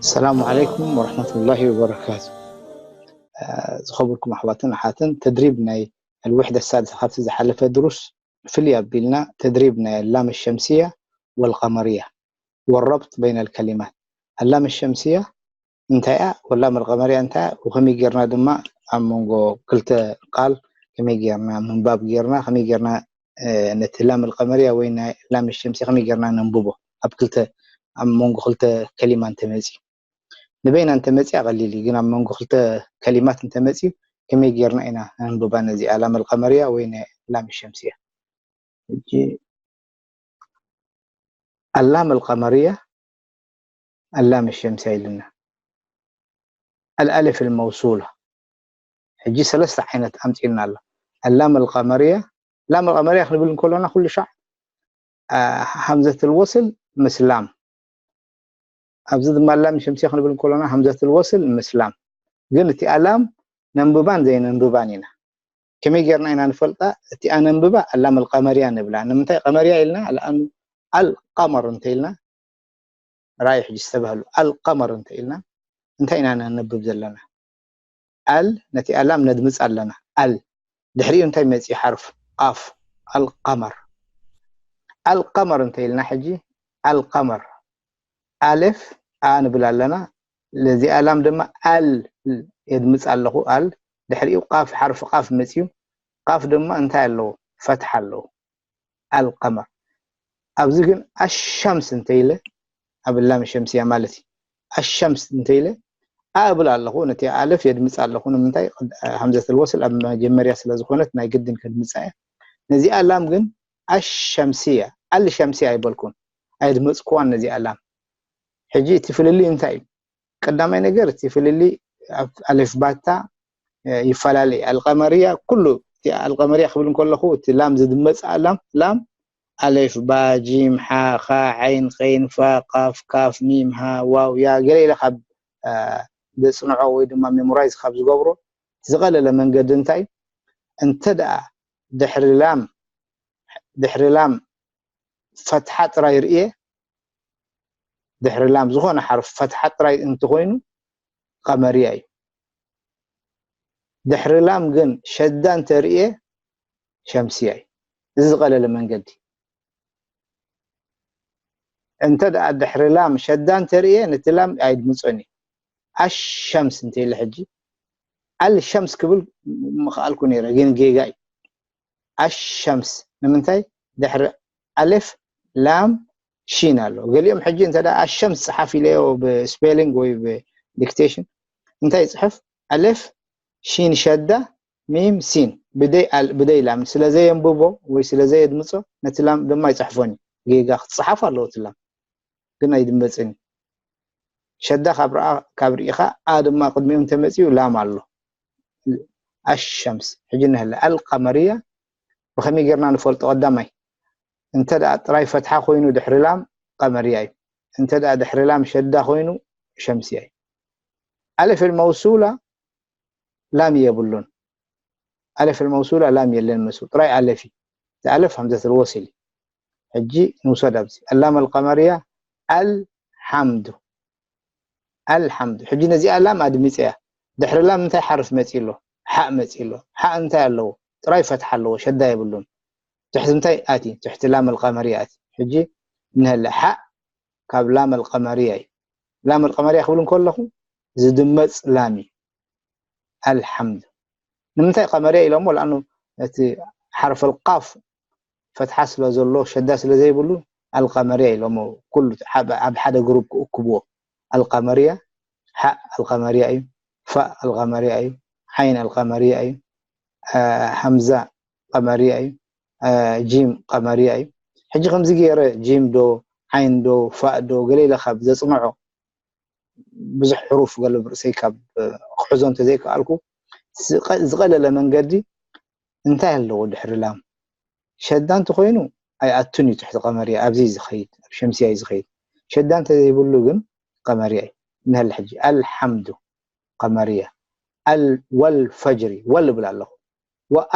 السلام عليكم ورحمة الله وبركاته. ዝኸበርኩም ኣሕዋትን ኣሓትን፣ ተድሪብ ናይ الوحدة السادسة ካብቲ ዝሓለፈ ድሩስ ፍልይ ኣቢልና ተድሪብ ናይ اللام الشمسية والقمرية والربط بين الكلمات. اللام الشمسية እንታይ እያ፣ واللام القمرية እንታይ እያ፣ ወከመይ ጌርና ድማ ኣብ መንጎ ክልተ ቃል ከመይ ጌርና ምንባብ ጌርና፣ ከመይ ጌርና ነቲ اللام القمرية ወይ ናይ اللام الشمسية ከመይ ጌርና ነንብቦ፣ ኣብ ክልተ ኣብ መንጎ ክልተ ከሊማ እንተመፅዩ። ንበይና እንተመፅያ ቀሊል እዩ፣ ግን ኣብ መንጎ ክልተ ከሊማት እንተመፅዩ ከመይ ጌርና ኢና ነንብባ ነዚኣ اللام القمرية ወይ اللام الشمسية? ሕጂ اللام القمرية اللام الشمسية ኢልና الألف الموصولة። ሕጂ ሰለስተ ዓይነት ኣምፂልና ኣሎ። اللام القمرية اللام القمرية ክንብል እንከሎና ኩሉ ሻዕ همزة الوصل ምስ ላም ኣብዚ ድማ اللام الشمسية ክንብል እንከሎና همزة الوصل ምስ ላም። ግን እቲኣ ላም ነንብባን ዘይነንብባን ኢና። ከመይ ጌርና ኢና ንፈልጣ? እቲኣ ነንብባ اللام القمرية ንብላ። ንምንታይ ቀመርያ ኢልና? لأنه القمر እንተ ኢልና ራእዩ ሕጂ ዝተባህሉ القمر እንተ ኢልና እንታይ ኢና ነንብብ ዘለና? ال ነቲ ኣላም ነድምፅ ኣለና። ال ድሕሪኡ እንታይ መፅኡ? ሓርፍ ቃፍ። القمر القمر እንተ ኢልና ሕጂ القمر ኣሌፍ ኣ ንብል ኣለና። ለዚ ኣላም ድማ ال የድምፅ ኣለኹ። ال ድሕሪኡ ቃፍ፣ ሓርፍ ቃፍ መፅኡ። ቃፍ ድማ እንታይ ኣለዎ? ፈትሓ ኣለዎ። القمر ኣብዚ ግን الشمس እንተ ኢለ ኣብ اللام الشمسية ማለት እዩ። الشمس እንተ ኢለ ኣ እብል ኣለኹ፣ ነቲ ኣለፍ የድምፅ ኣለኹ። ንምንታይ? همزة الوصل ኣብ መጀመርያ ስለ ዝኾነት ናይ ግድን ከድምፃ እየ። ነዚኣ ላም ግን الشمسية الشمسية ኣይበልኩን፣ ኣየድመፅኩዋን ነዚኣ ላም። ሕጂ እቲ ፍልልይ እንታይ እዩ? ቀዳማይ ነገር እቲ ፍልልይ ኣብ ኣሌፍ ባታ ይፈላለ እዩ። القمرية ኩሉ እቲ القمرية ክብል እንከለኹ እቲ ላም ዝድመፅ ላም ላም ኣሌፍ ባ ጂም ሓ ኻ ዓይን ኸይን ፋ ቃፍ ካፍ ሚም ሃ ዋው ያ ገለ ኢለ ካብ ዘፅንዖ ወይ ድማ memorize ካብ ዝገብሮ ዝቐለለ መንገዲ እንታይ እንተ ደኣ ድሕሪ ላም ድሕሪ ላም ፈትሓ ጥራይ ርእየ ድሕሪ ላም ዝኾነ ሓርፍ ፈትሓ ጥራይ እንተኾይኑ ቀመርያ እዩ። ድሕሪ ላም ግን ሸዳ እንተርእየ ሸምስያ እዩ። እዚ ዝቐለለ መንገዲ። እንተ ደኣ ድሕሪ ላም ሸዳ እንተርእየ ነቲ ላም ኣይድምፆን እዩ። ኣሸምስ እንተ ኢለ ሕጂ ኣልሸምስ ክብል ምኽኣልኩ ነይረ፣ ግን ጌጋ እዩ። ኣሸምስ ንምንታይ ድሕሪ ኣሌፍ ላም ሺን ኣሎ። ገሊኦም ሕጂ እንተ ኣሸምስ ጸሓፍ ኢለዮ ብስፔሊንግ ወይ ብዲክቴሽን እንታይ ይጽሕፍ? ኣሌፍ ሺን ሸዳ ሚም ሲን ብደይ ኣል ብደይ ላም ስለ ዘየንብቦ ወይ ስለ ዘየድምጾ ነቲ ላም ድማ ይጽሕፎን እዩ። ጌጋ ክጽሓፍ ኣለዎ እቲ ላም ግን ኣይድመጽን እዩ። ሸዳ ካብ ርኣ ካብ ርኢኻ ኣ ድማ ቅድሚኡ እንተመጺኡ ላም ኣሎ። ኣሸምስ ሕጂ ንህለ ኣልቀመርያ ብኸመይ ጌርና ንፈልጦ? ቀዳማይ እንተ ደኣ ጥራይ ፈትሓ ኮይኑ ድሕሪ ላም ቀመርያ እዩ። እንተ ደኣ ድሕሪ ላም ሸዳ ኮይኑ ሸምስያ እዩ። ኣለፍ መውሱላ ላም የብሉን። ኣለፍ መውሱላ ላም የለን መስሉ ጥራይ ኣለፍ እዩ። እቲ ኣለፍ ሃምዘት ልወስል እዩ። ሕጂ ንውሰድ ኣብዚ ኣላም ኣልቀመርያ ኣልሓምዱ ኣልሓምዱ። ሕጂ ነዚኣ ላም ኣድሚፀያ። ድሕሪ ላም እንታይ ሓርፍ መፂ ኣሎ? ሓእ መፂ ኣሎ። ሓእ እንታይ ኣለዎ? ጥራይ ፈትሓ ኣለዎ፣ ሸዳ የብሉን። ትሕቲ እንታይ ኣቲ? ትሕቲ ላም ኣልቀመርያ ኣቲ። ሕጂ ንሀለ ሓእ ካብ ላም ኣልቀመርያ እዩ። ላም ኣልቀመርያ ክብል እንከለኹ ዝድመፅ ላም እዩ። ኣልሓምዱ። ንምንታይ ቀመርያ ኢሎሞ? ለኣኑ እቲ ሓርፍ ኣልቃፍ ፈትሓ ስለ ዘሎ ሸዳ ስለ ዘይብሉ ኣልቀመርያ ኢሎሞ። ኩሉ ኣብ ሓደ ግሩፕ ክእክብዎ። ኣልቀመርያ ሓእ ኣልቀመርያ እዩ። ፋእ ኣልቀመርያ እዩ። ዓይን ኣልቀመርያ እዩ። ሃምዛ ቀመርያ እዩ። ጂም ቀመርያ እዩ። ሕጂ ከምዚ ገይረ ጂም ዶ ዓይን ዶ ፋእ ዶ ገለ ኢለ ካብ ዘፅንዖ ብዙሕ ሕሩፍ ገለ ብርእሰይ ካብ ክሕዞ እንተዘይከኣልኩ ዝቐለለ መንገዲ እንታይ ኣለዎ ድሕሪ ላም? ሸዳ እንተኾይኑ ኣይኣቱን እዩ ትሕቲ ቀመርያ፣ ኣብዚ እዩ ዝኸይድ፣ ኣብ ሸምስያ እዩ ዝኸይድ። ሸዳ እንተዘይብሉ ግን ቀመርያ እዩ። ንሀል ሕጂ ኣልሓምዱ ቀመርያ ወልፈጅሪ ወል እብል ኣለኹ። ወኣ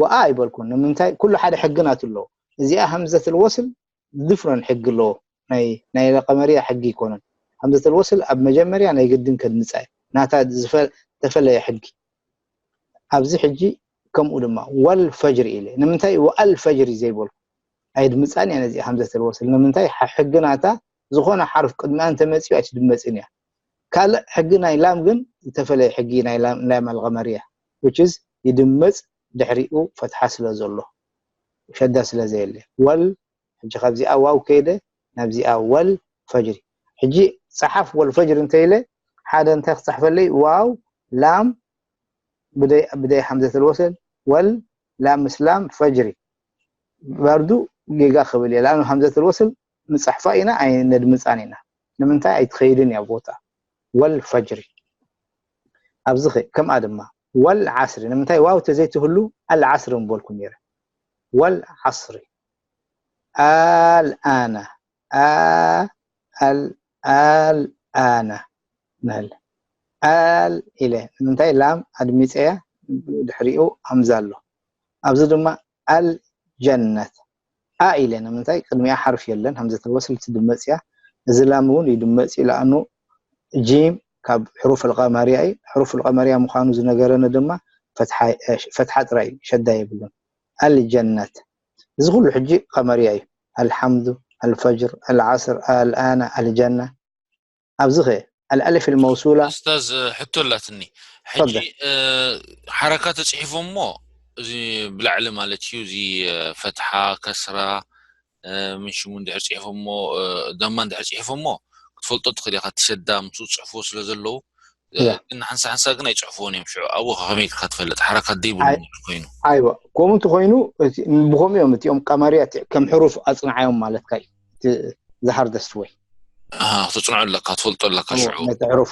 ወኣ ኣይበልኩን። ንምንታይ? ኩሉ ሓደ ሕጊ ናቱ ኣለዎ። እዚኣ ሀምዘተል ወስል ዲፍረንት ሕጊ ኣለዎ። ናይ ናይ ቀመርያ ሕጊ ኣይኮነን። ሀምዘተል ወስል ኣብ መጀመርያ ናይ ግድን ከድምጻ እዩ። ናታ ዝፈ- ዝተፈለየ ሕጊ። ኣብዚ ሕጂ ከምኡ ድማ ወል ፈጅሪ ኢለ። ንምንታይ ወኣል ፈጅሪ ዘይበልኩ? ኣይድምጻን እያ ነዚኣ ሀምዘተል ወስል። ንምንታይ? ሓ- ሕጊ ናታ ዝኾነ ሓርፍ ቅድሚኣ እንተመጺኡ ኣይትድመጽን እያ። ካልእ ሕጊ ናይ ላም ግን ዝተፈለየ ሕጊ ናይ ላም ናይ ላም ኣልቀመርያ which is ይድመጽ ድሕሪኡ ፈትሓ ስለ ዘሎ ሸዳ ስለ ዘየለ ወል ሕጂ ካብዚኣ ዋው ከይደ ናብዚኣ ወል ፈጅሪ ሕጂ ጸሓፍ ወል ፈጅሪ እንተ ኢለ ሓደ እንታይ ክጽሕፈለይ ዋው ላም ብደይ ብደይ ሐምዘተል ወሰል ወል ላም ምስ ላም ፈጅሪ በርዱ ጌጋ ክብል እየ ላም ሐምዘተል ወሰል ንጽሕፋ ኢና ኣይነድምጻን ኢና ንምንታይ ኣይትኸይድን እያ ቦታ ወል ፈጅሪ ኣብዚ ከምኣ ድማ ወል ዓስሪ ንምንታይ ዋው ተዘይትህሉ ኣል ዓስሪ ምበልኩ ነይረ ወል ዓስሪ ኣል ኣነ ኣል ኣል ኣነ ንህል ኣል ኢለ ንምንታይ ላም ኣድሚፀያ ድሕሪኡ ሃምዛ ኣሎ ኣብዚ ድማ ኣል ጀነት ኣ ኢለ ንምንታይ ቅድሚኣ ሓርፍ የለን ሃምዘተል ወስል ትድመፅ እያ እዚ ላም እውን ይድመፅ እዩ ለኣኑ ጂም ካብ ሕሩፍ ኣልቀመርያ እዩ ሕሩፍ ኣልቀመርያ ምዃኑ ዝነገረኒ ድማ ፈትሓ ጥራይ ሸዳ የብሉን ኣል ጀነት እዚ ኩሉ ሕጂ ቀመርያ እዩ ኣልሓምዱ ኣልፈጅር ኣልዓስር ኣልኣነ ኣልጀና ኣብዚ ኸ ኣልኣልፍ ልመውሱላ ኡስታዝ ሕቶ ኣላትኒ ሕጂ ሓረካ ተፅሒፎ እሞ እዚ ብላዕሊ ማለት እዩ እዚ ፈትሓ ከስራ ምን ሽሙ እንድሕር ፅሒፎ እሞ ደማ እንድሕር ፅሒፎ እሞ ክትፈልጦ ትኽእል ኢኻ እቲ ሸዳ ምስኡ ዝፅሕፍዎ ስለ ዘለዉ ግን ሓንሳ ሓንሳ ግን ኣይፅሕፍዎን እዮም ሽዑ ኣብኡ ከመይ ኢልካ ትፈልጥ ሓረካት ዘይብሉ ኮይኑ ኣይዋ ከምኡ እንተኮይኑ ብከምኡ እዮም እቲኦም ቀመርያ ከም ሕሩፍ ኣፅንዓዮም ማለትካ እዩ the hardest way ክትፅንዖ ኣለካ ትፈልጦ ኣለካ ሽዑ ነቲ ሕሩፍ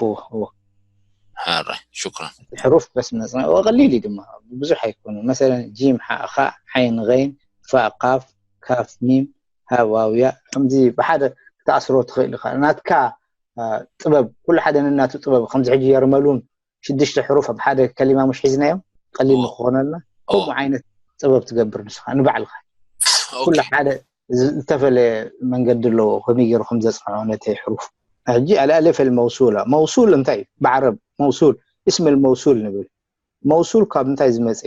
ሕራይ ሽክራን ሕሩፍ በስ ነፅንዖ ቀሊል እዩ ድማ ብዙሕ ኣይኮኑ መሰለን ጂም ሓእኻ ዓይን ገይን ፋእ ቃፍ ካፍ ሚም ሃዋውያ ከምዚ ብሓደ ክትኣስሮ ትኽእል ኢኻ ናትካ ጥበብ ኩሉ ሓደ ነናቱ ጥበብ ከምዚ ሕጂ የርመሉን ሽዱሽተ ሕሩፍ ኣብ ሓደ ከሊማ ምሽ ሒዝናዮም ቀሊል ንክኾነልና ከምኡ ዓይነት ጥበብ ትገብር ንስኻ ንባዕልካ ኩሉ ሓደ ዝተፈለየ መንገዲ ኣለዎ ከመይ ገይሩ ከም ዘፅንዖ ነተይ ሕሩፍ ሕጂ ኣልኣልፍ መውሱላ መውሱል እንታይ እዩ ብዓረብ መውሱል እስም መውሱል ንብል መውሱል ካብ እንታይ ዝመፀ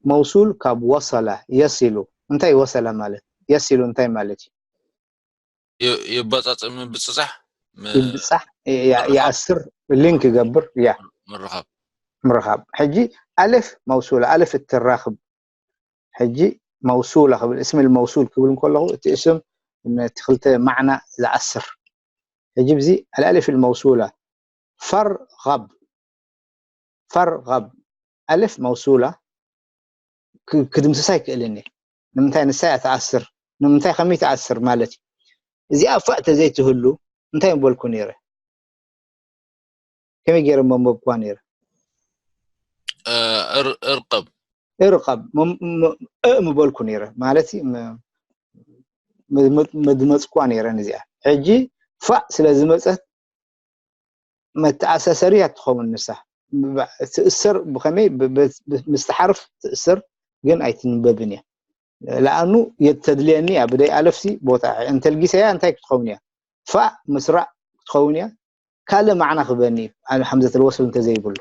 መውሱል ካብ ወሰላ የሲሉ እንታይ ወሰላ ማለት የሲሉ እንታይ ማለት እዩ የባፃፅእ ምብፅፃሕ ምብፃሕ ይኣስር ሊንክ ይገብር ያ ምርኻብ ምርኻብ ሕጂ ኣልፍ መውሱላ ኣልፍ እትራኽብ ሕጂ መውሱላ ክብል እስም መውሱል ክብል ከለኹ እቲ እስም ነቲ ክልተ ማዕና ዝኣስር ሕጂ ብዚ ኣልኣልፍ መውሱላ ፈርغብ ፈርغብ ኣልፍ መውሱላ ክድምስሳ ኣይክእልን እየ ንምንታይ ንሳ እያ ትኣስር ንምንታይ ከመይ ትኣስር ማለት እዩ እዚኣ ፋእ ተዘይትህሉ እንታይ ምበልኩ ነይረ ከመይ ገይረ መንበብኩዋ ነይረ እርቀብ እርቀብ እ ምበልኩ ነይረ ማለት መድመፅኳ ነይረ ነዚኣ ሕጂ ፋእ ስለ ዝመፀት መተኣሳሰሪያ ትኸውን ንሳ ትእሰር ብኸመይ ምስተሓርፍ ትእሰር ግን ኣይትንበብን እያ ለኣኑ የተድልየኒ እያ ብደይ ኣለፍሲ ቦታ እንተልጊሰያ እንታይ ክትኸውን እያ ፋእ ምስራዕ ክትኸውን እያ ካልእ ማዕና ክበኒ እዩ ሓምዘተል ወስል እንተዘይብሉ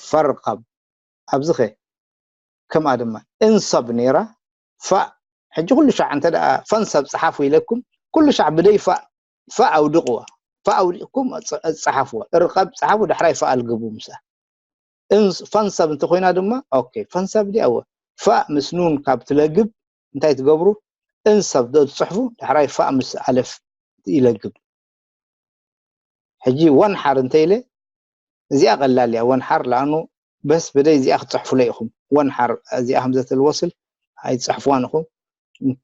ፈርቀብ ኣብዚ ኸ ከምኣ ድማ እንሰብ ነይራ ፋእ ሕጂ ኩሉ ሻዕ እንተ ደኣ ፈንሰብ ጸሓፉ ኢለኩም ኩሉ ሻዕ ብደይ ፋእ ፋእ ኣውድቕዋ ፋእ ኣውዲቕኩም ጸሓፍዋ እርቀብ ጸሓፉ ዳሕራይ ፋእ ኣልግቡ ምሳ ፈንሰብ እንተኮይና ድማ ኦኬ ፈንሰብ ዲኣወ ፋእ ምስ ኑን ካብ ትለግብ እንታይ ትገብሩ እንሰብ ዶ ትጽሕፉ ዳሕራይ ፋእ ምስ ኣለፍ ይለግብ ሕጂ ወንሓር እንተ ኢለ እዚኣ ቀላል እያ ወንሓር ለኣኑ በስ ብደይ እዚኣ ክትፅሕፉለ ኢኹም ወንሓር እዚኣ ከምዘተል ወስል ኣይትፅሕፍዋን ኢኹም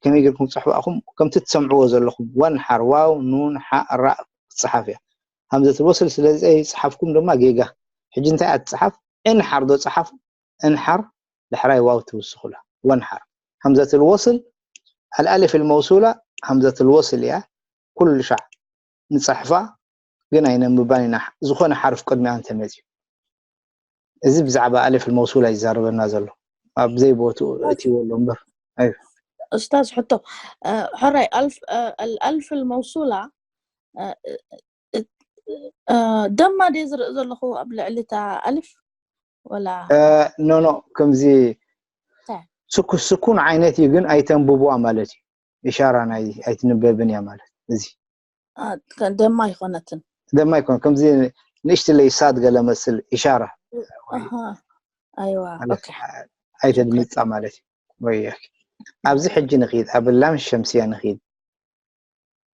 ከመይ ጌርኩም ትፅሕፉ ኢኹም ከምቲ ትሰምዕዎ ዘለኹም ወንሓር ዋው ኑን ሓ ራእ ክትፅሓፍ እያ ከምዘተል ወስል ስለዚ ፅሓፍኩም ድማ ጌጋ ሕጂ እንታይ ኣትፅሓፍ እንሓር ዶ ፅሓፉ እንሓር ዳሕራይ ዋው ትውስኹላ ወንሓር همزة الوصل الألف الموصولة همزة الوصل እያ ኩሉ ሻዕ ንፀሕፋ ግን ኣይነንብባን ኢና ዝኾነ ሓርፍ ቅድሚኣ እንተመፅዩ እዚ ብዛዕባ ኣልፍ መውሱላ ይዛረበና ዘሎ ኣብ ዘይቦትኡ እትይዎ ኣሎ እምበር። ኣይ أستاذ حطه. آه، حري ألف، آه، الألف الموصولة، آه، آه، ደማ ድየ ዝርኢ ዘለኹ ኣብ ልዕሊ እታ ኣልፍ ወላ ኖ ኖ ከምዚ ታ- ስኩ- ስኩን ዓይነት እዩ፣ ግን ኣይተንብብዋ ማለት እዩ። ኢሻራ ናይ ኣይትንበብን እያ ማለት እዚ አ፣ ከ- ደማ ኣይኮነትን። ደማ ይኮን ከምዚ ንእሽትለይ ሳድ ገለ መስል ኢሻራ ኣሃ፣ ኣይዋ ማለት ኦኬ። ኣይተድምፃ ማለት እዩ። ወይ ኣብዚ ሕጂ ንኺድ ኣብ ላም ሸምስያ ንኺድ።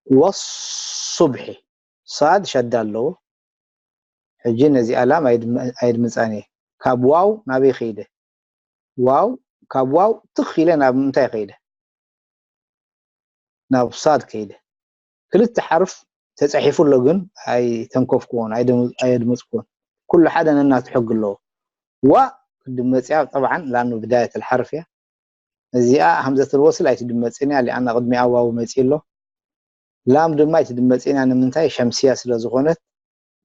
ወሱብሒ ሳድ ሸዳ ኣለዎ። ሕጂ ነዚኣ ላም ኣይድም- ኣይድምፃን እየ። ካብ ዋው ናበይ ኸይደ? ዋው ካብ ዋው ትኽ ኢለ ናብ ምንታይ ኸይደ? ናብ ሳድ ከይደ። ክልተ ሓርፍ ተፃሒፉ ኣሎ፣ ግን ኣይተንከፍክዎን ኣይደም- ኣየድመፅክዎን። ኩሉ ሓደ ነናቱ ሕጊ ኣለዎ። ዋእ ክትድመፅያ ጠብዓን ላም ብዳየት ሓርፍ እያ። እዚኣ ሃምዘት ልወስል ኣይትድመፅን እያ፣ ሊኣና ቅድሚኣ ዋው መፂ ኣሎ። ላም ድማ ኣይትድመፅን እያ፣ ንምንታይ? ሸምስያ ስለ ዝኾነት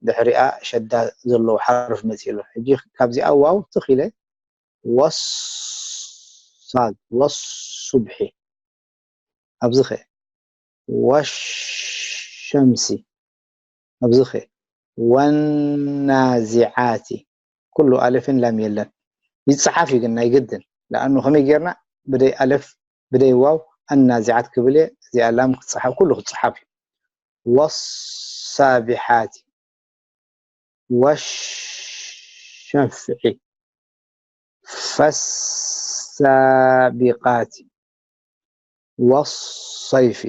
ድሕሪኣ ሸዳ ዘለዎ ሓርፍ መፂ ኣሎ። ሕጂ ካብዚኣ ዋው ትኽ ኢለ ወሳድ ወሱብሒ ኣብዚ ኸ ወሸምሲ ኣብዚ ኸ ወናዚዓቲ ኩሉ ኣለፍን ላም የለን። ይፅሓፍ እዩ ግን ናይ ግድን። ለኣኑ ከመይ ጌርና ብደይ ኣለፍ ብደይ ዋው ኣናዚዓት ክብል እየ። እዚኣ ላም ክፅሓፍ ኩሉ ክፅሓፍ እዩ። ወሳቢሓቲ ወሸፍዒ ፈሳቢቃቲ ወሰይፊ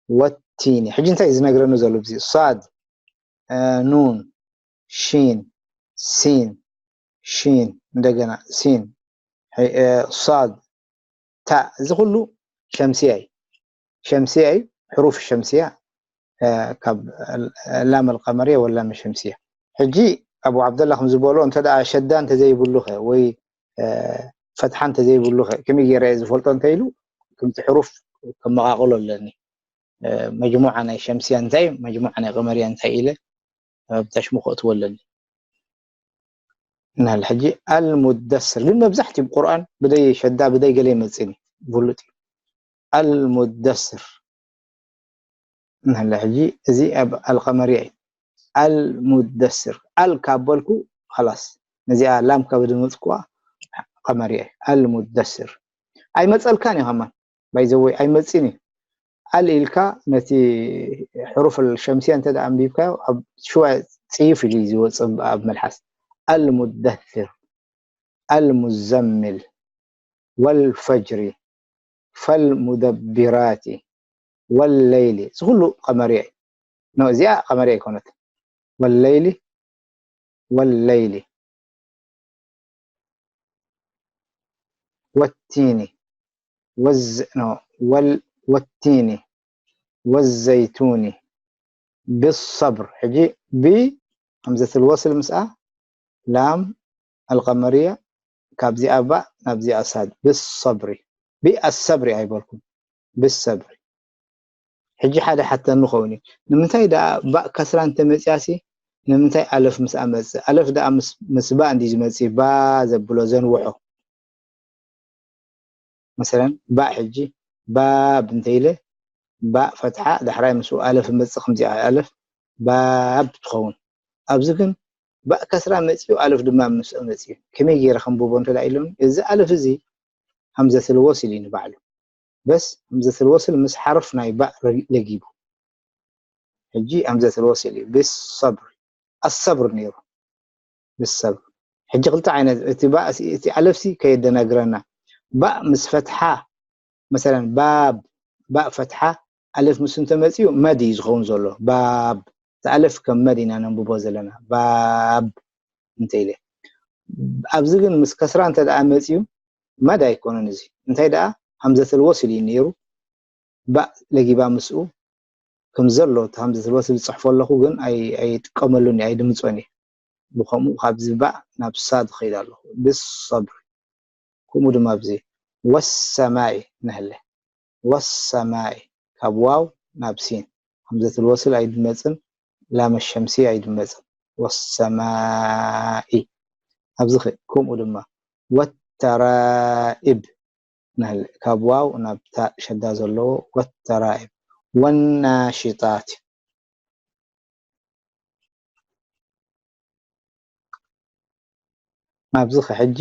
ወቲኒ። ሕጂ እንታይ እዩ ዝነግረኒ ዘሎ? እዚ ሳድ ኑን ሺን ሲን ሺን እንደገና ሲን ሳድ ታ እዚ ኩሉ ሸምስያ እዩ። ሸምስያ እዩ። ሕሩፍ ሸምስያ ካብ ላም ኣልቀመርያ ወላም ሸምስያ። ሕጂ ኣቡ ዓብደላ ከም ዝበሎ እንተ ደኣ ሸዳ እንተዘይብሉ ኸ ወይ ፈትሓ እንተዘይብሉ ኸ ከመይ ገይረ እየ ዝፈልጦ እንተ ኢሉ ከምቲ ሕሩፍ ከመቓቕሎ ኣለኒ። መጅሙዓ ናይ ሸምስያ እንታይ መጅሙዓ ናይ ቀመርያ እንታይ ኢለ ኣብ ታሽሙ ከእትዎ ኣለኒ። ናል ሕጂ ኣልሙደስር ግን መብዛሕትኡ ቁርኣን ብደይ ሸዳ ብደይ ገለ ይመፅኒ ብሉጥ እዩ። ኣልሙደስር ናለ ሕጂ እዚ ኣብ ኣልቀመርያ እዩ። ኣልሙደስር ኣል ካብ በልኩ ላስ ነዚኣ ላም ካብ ድምፅኩዋ ቀመርያ እዩ። ኣልሙደስር ኣይመፀልካን እዩ ከማን ባይዘወይ ኣይመፅን እዩ። ኣል ኢልካ ነቲ ሕሩፍ ሸምስያ እንተ ደኣ ኣንቢብካዮ ኣብ ሽዋ ፅይፍ ኢሉ እዩ ዝወፅእ ኣብ መልሓስ። ኣልሙደስር ኣልሙዘምል ወልፈጅሪ ፈልሙደቢራቲ ወለይሊ እዚ ኩሉ ቀመርያ እዩ። ኖ እዚኣ ቀመርያ ኣይኮነት። ወለይሊ ወለይሊ ወቲኒ ወዝ ኖ ወል ወቲኒ ወዘይቱኒ ብሰብር ሕጂ ብ همزة الوصل ምስኣ ላም ኣልቀመርያ ካብዚኣ ባእ ናብዚኣ ሳድ ብሰብሪ ብኣሰብሪ ኣይበልኩም ብሰብሪ። ሕጂ ሓደ ሓተኒ ኸውን እዩ ንምንታይ ደኣ ባእ ከስራ እንተመፅያሲ ንምንታይ ኣለፍ ምስኣ መፅእ ኣለፍ ደኣ ምስ ባእ እንዲ ዝመፅእ ባ ዘብሎ ዘንውሖ መሰለን ባእ ሕጂ ባብ እንተኢለ ባእ ፈትሓ ዳሕራይ ምስኡ ኣለፍ መፅእ ከምዚኣ ኣለፍ ባብ ትኸውን። ኣብዚ ግን ባእ ከስራ መፅኡ ኣለፍ ድማ ምስኡ መፅኡ ከመይ ገይረ ከንብቦ እንተ ኢሎም እዚ ኣለፍ እዚ همزة الوصل እዩ ንባዕሉ በስ همزة الوصل ምስ ሓርፍ ናይ ባእ ለጊቡ ሕጂ همزة الوصل እዩ ብሰብሪ ኣሰብር ነይሩ ብሰብር ሕጂ ክልተ ዓይነት እቲ ባእ እቲ ኣለፍሲ ከየደናግረና ባእ ምስ ፈትሓ መሰለን ባብ ባእ ፈትሓ ኣለፍ ምስ እንተመፅኡ መድ እዩ ዝኸውን ዘሎ ባብ እቲ ኣለፍ ከም መድ ኢና ነንብቦ ዘለና ባብ እንተ ኢለ ኣብዚ ግን ምስ ከስራ እንተ ደኣ መፅኡ መድ ኣይኮነን እዚ እንታይ ደኣ همزة الوصل እዩ ነይሩ ባእ ለጊባ ምስኡ ከም ዘሎ እቲ همزة الوصل ዝፅሕፎ ኣለኹ ግን ኣይጥቀመሉን ኣይድምፆን እየ ብከምኡ ካብዚ ባእ ናብ ሳድ ኸይድ ኣለኹ ብሰብሪ ከምኡ ድማ ኣብዚ ወሰማይ ንህለ ወሰማይ ካብ ዋው ናብ ሲን همزة الوصل ኣይድመፅን ላም ሸምሲ ኣይድመፅን ወሰማኢ ኣብዚ ከምኡ ድማ ወ والترائب. ንህል-፣ ካብ ዋው ናብ ታእ ሸዳ ዘለዎ ወተራኢብ። ወናሽጣት። ኣብዚ ኸ ሕጂ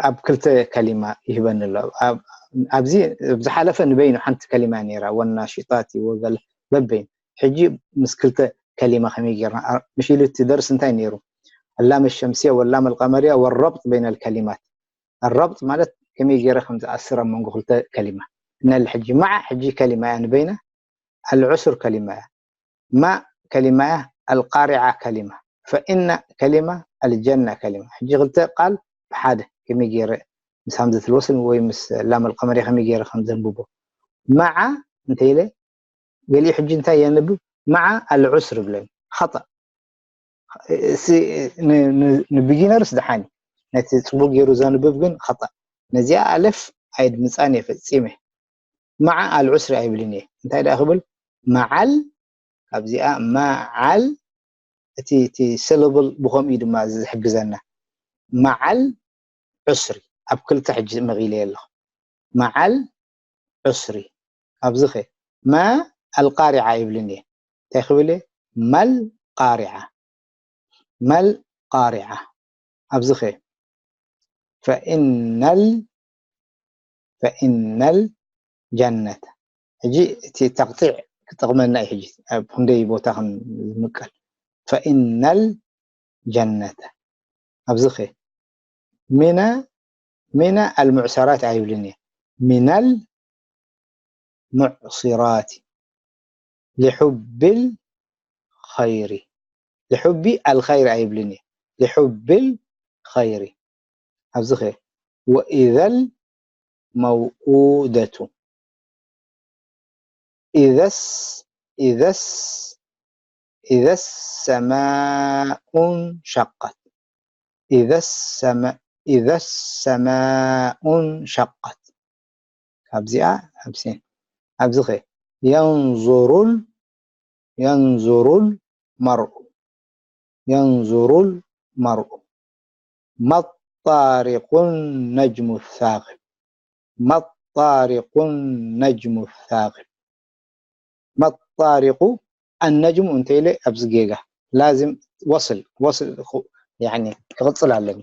ኣብ ክልተ ከሊማ ይህበኒ ኣሎ። ኣብ-፣ ኣብዚ፣ ኣብ ዝሓለፈ ንበይኑ ሓንቲ ከሊማ ነይራ፣ ወናሽጣት ወገለ በበይኑ። ሕጂ ምስ ክልተ ከሊማ ከመይ ጌርና? ኣ-፣ ምሽ ኢሉ እቲ ደርሲ እንታይ ነይሩ? اللام الشمسية واللام القمرية والربط بين الكلمات. الربط ማለት ከመይ ገይረ ከም ዝኣስር ኣብ መንጎ ክልተ ከሊማ። ነል ሕጂ፣ ማዓ ሕጂ ከሊማ እያ ንበይና፣ العسر ከሊማ እያ። ማ ከሊማ እያ፣ القارعة ከሊማ፣ فإن ከሊማ፣ الجنة ከሊማ። ሕጂ ክልተ ቃል ብሓደ ከመይ ገይረ ምስ همزة الوصل ወይ ምስ اللام القمرية ከመይ ገይረ ከም ዘንብቦ። ማዓ እንተ ኢለ፣ ገሊኡ ሕጂ እንታይ የንብብ? ማዓ العسر ይብለኒ። خطأ። እሲ ን-፣ ን-፣ ንቢጊነርስ ደሓን እዩ። ነቲ ጽቡቕ ገይሩ ዘንብብ ግን خطأ። ነዚኣ ኣለፍ ኣይድምጻን እየ ፈጺመ። ማዓ العسر ኣይብልን እየ። እንታይ ደኣ ክብል? መዓል፣ ካብዚኣ መዓል፣ እቲ፣ እቲ syllable ብኸምኡ እዩ ድማ ዝሕግዘና። መዓል ዑስሪ፣ ኣብ ክልተ ሕጂ መቒለ ኣለኹ። መዓል ዑስሪ። ኣብዚ ኸ? ማ القارعة ይብልን እየ። እንታይ ክብል እየ? ما القارعة። ما القارعة። ኣብዚ ኸ? فإن ال-، فإن الجنة። ሕጂ እቲ ተቕጢዕ ክጠቕመና እዩ። ሕጂ ኣብ ክንደይ ቦታ ከም ዝምቀል። فإن الجنة። ኣብዚ ኸ? من، من المعسرات ኣይብልን እየ። من المعصرات. لحب الخير. لحب الخير ኣይብልን እየ። لحب الخير። ኣብዚ ኸ? وإذا الموءودة. إذا الس-، إذا الس-، إذا السماء انشقت. إذا السما-، إذا السماء انشقت. ካብዚኣ ኣብ ሲን። ኣብዚ ኸ? ينظر ال-، ينظر المرء. ينظر المرء. ما الطارق النجم الثاقب. ما الطارق النجم الثاقب. ما الطارق النجم እንተ ኢለ ኣብዚ ጌጋ። ላዝም ወስል፣ ወስል ኹ-፣ ያኒ ክቕጽል ኣለኒ።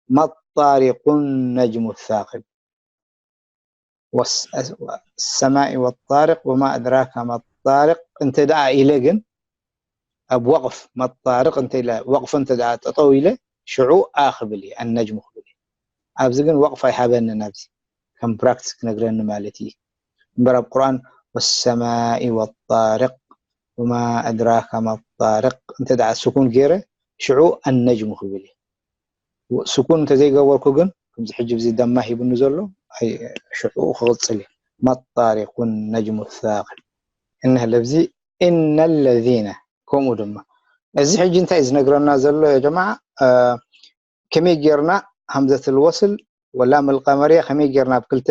ما الطارق النجم الثاقب. ወስ-፣ والسماء والطارق وما أدراك ما الطارق እንተ ደኣ ኢለ ግን ኣብ ወቕፍ መጣርቕ እንተ ኢለ፣ ወቕፍ እንተ ደኣ ጠጠው ኢለ፣ ሽዑ ኣ ክብል እየ፣ النجم ክብል እየ። ኣብዚ ግን ወቕፍ ኣይሃበንን፣ ኣብዚ ከም ፕራክቲስ ክነግረኒ ማለት እዩ። እምበር ኣብ ቁርኣን والسماء والطارق وما أدراك ما الطارق እንተ ደኣ ስኩን ገይረ፣ ሽዑ النجم ክብል እየ። ስኩን እንተዘይገበርኩ ግን፣ ከምዚ ሕጂ እዚ ደማ ሂቡኒ ዘሎ፣ ኣይ፣ ሽዑ ክቕጽል እዩ። ما الطارق النجم الثاقب። እንሀ ለብዚ إن الذين፣ ከምኡ ድማ። እዚ ሕጂ እንታይ እዩ ዝነግረና ዘሎ ያ ጀማዓ? እ፣ ከመይ ጌርና همزة الوصل واللام القمرية ከመይ ጌርና ኣብ ክልተ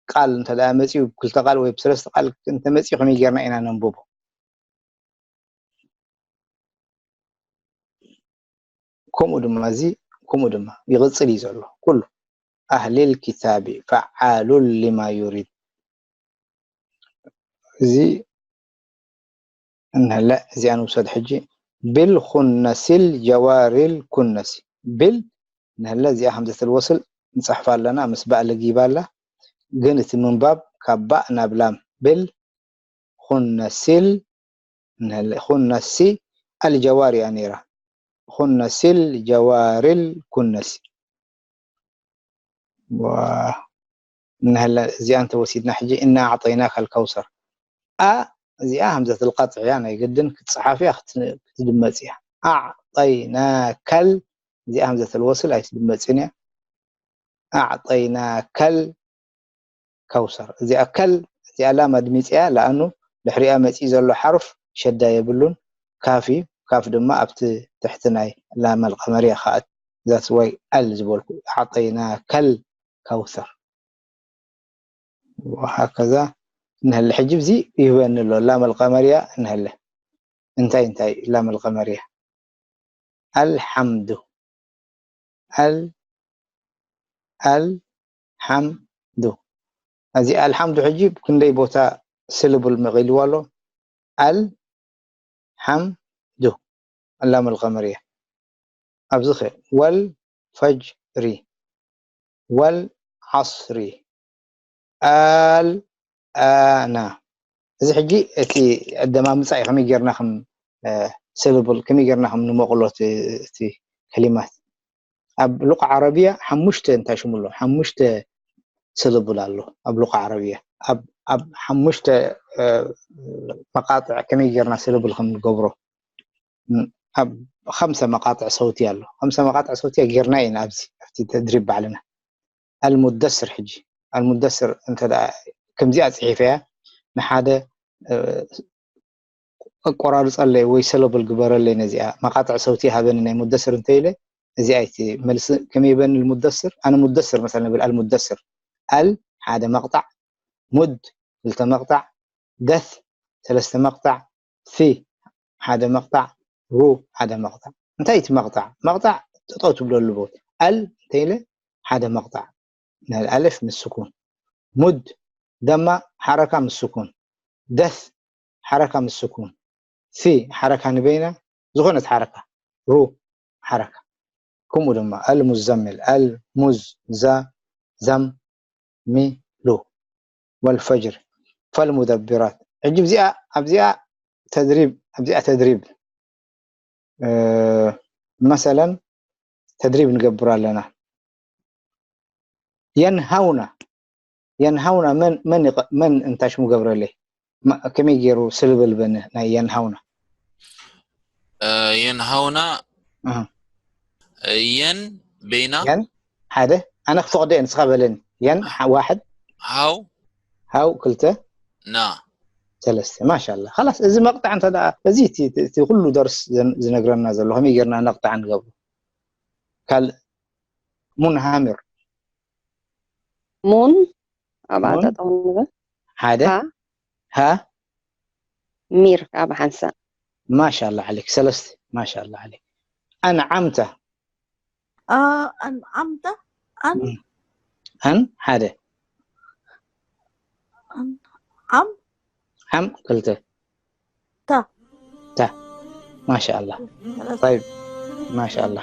ቃል እንተ ደኣ መጺኡ፣ ክልተ ቃል ወይ ብሰለስተ ቃል እንተ መጺኡ ከመይ ጌርና ኢና ነንብቦ? ከምኡ ድማ እዚ፣ ከምኡ ድማ ይቕጽል እዩ ዘሎ። ኩሉ أهل الكتاب فعال لما يريد። እዚ እንሀለ፣ እዚኣ ንውሰድ ሕጂ። بالخنس الجوار الكنس። ብል እንሀለ፣ እዚኣ همزة الوصل ንጽሕፋ ኣለና፣ ምስ ባእ ለጊባ ኣላ። ግን እቲ ምንባብ ካብ ባእ ናብ ላም። بالخنس ال-፣ እንሀለ፣ خنس الجوار እያ ነይራ። خنس الجوار الكنس። ዋ-፣ እንሀለ፣ እዚኣ እንተወሲድና ሕጂ إنا أعطيناك الكوثر። ኣ፣ እዚኣ همزة القطع እያ፣ ናይ ግድን ክትጽሓፍ እያ፣ ክት-፣ ክትድመጽ እያ። أعطيناك ال-፣ እዚኣ همزة الوصل ኣይትድመጽን እያ። أعطيناك الكوثر። እዚኣ ከል፣ እዚኣ ላም ኣድሚጽያ፣ ለኣኑ ድሕሪኣ መጺኡ ዘሎ ሓርፍ ሸዳ የብሉን፣ ካፍ እዩ። ካፍ ድማ ኣብቲ ትሕቲ ናይ ላም القمرية ከኣ፣ that's why ال ዝበልኩ። أعطيناك الكوثر። وهكذا እንሀለ። ሕጂ እዚ ይህበኒ ኣሎ፣ ላም القمرية እንሀለ። እንታይ እንታይ ላም القمرية? الحمد. ال-، ኣልሓምዱ። እዚ ኣልሓምዱ ሕጂ ክንደይ ቦታ ስልብል መቒልዎ ኣሎ? ኣልሓምዱ፣ ኣላም ኣልቐመርያ። ኣብዚ ኸ? ወልፈጅሪ፣ ወልዓስሪ፣ ኣልኣና። እዚ ሕጂ እቲ ኣደማምፃ እዩ፣ ከመይ ጌርና ከም ስልብል፣ ከመይ ጌርና ከም ንመቕሎ እቲ ከሊማት። ኣብ ሉቃ ዓረብያ ሓሙሽተ እንታይ ሽሙ ኣሎ? ሓሙሽተ ስልብል ኣሎ ኣብ ሉቃ ዓረብያ። ኣብ ኣብ ሓሙሽተ መቃጥዕ ከመይ ጌርና ስልብል ከም ንገብሮ፣ ኣብ ከምሰ መቃጥዕ ሰውቲ ኣሎ። ከምሰ መቃጥዕ ሰውቲ ጌርና ኢና ኣብዚ ኣብቲ ተድሪብ ባዕልና። ኣልሙደስር ሕጂ ኣልሙደስር እንተ ደኣ ከምዚኣ ጽሒፈያ ንሓደ ኣቆራርጸለይ ወይ ሰለብል ግበረለይ ነዚኣ መቃጥዕ ሰውቲ ሃበኒ ናይ ሙደስር እንተ ኢለ፣ እዚኣ እቲ መልሲ ከመይ ይበኒ ልሙደስር? ኣነ ሙደስር መሰል ንብል ኣልሙደስር። ኣል ሓደ መቕጣዕ፣ ሙድ ክልተ መቕጣዕ፣ ደስ ሰለስተ መቕጣዕ፣ ሲ ሓደ መቕጣዕ፣ ሩ ሓደ መቕጣዕ። እንታይ እቲ መቕጣዕ? መቕጣዕ ጠጠው ትብለሉ ቦታ። ኣል እንተ ኢለ ሓደ መቕጣዕ። ናይ ኣልፍ ምስ ስኩን። ሙድ ደማ ሓረካ ምስ ስኩን። ደስ ሓረካ ምስ ስኩን። ሲ ሓረካ ንበይና ዝኾነት ሓረካ። ሩ ሓረካ። ከምኡ ድማ ኣልሙዘሚል፣ ኣልሙዝ፣ ዛ፣ ዘም፣ ሚ፣ ሉ። ወልፈጅር ፈልሙደብራት። ሕጂ ኣብዚኣ ኣብዚኣ ተድሪብ ኣብዚኣ ተድሪብ መሰለን ተድሪብ ንገብር ኣለና። የንሃውና የንሃውና መን መን ይቐ- መን እንታይ ሽሙ ገብረለይ? መ- ከመይ ገይሩ ስልብል በኒ ናይ የንሃውና? የንሃውና የን በይና የን ሓደ ኣነ ክፈቕዶ እየ ንስኻ በለኒ። የን ዋ- ዋሕድ ሃው ሃው ክልተ ና ሰለስተ ማሻላ ላስ እዚ መቕጣዕ እንተ ደኣ እዚ እቲ እቲ- እቲ ኩሉ ደርስ ዘን- ዝነግረና ዘሎ ከመይ ጌርና ነቕጣዕ ንገብሮ። ካልእ ሙንሃምር ሙን ኣብኣ ሙን? ጠጠው ንበል። ሓደ ሃ ሃ ሚር ኣብ ሓንሳእ። ማሻላ ዓሌክ ሰለስተ ማሻላ ዓሌክ ኣንዓምታ ኣንዓምታ ኣን ኣን ሓደ ዓም ዓም ክልተ ታ ታ ማሻላ طيب ማሻላ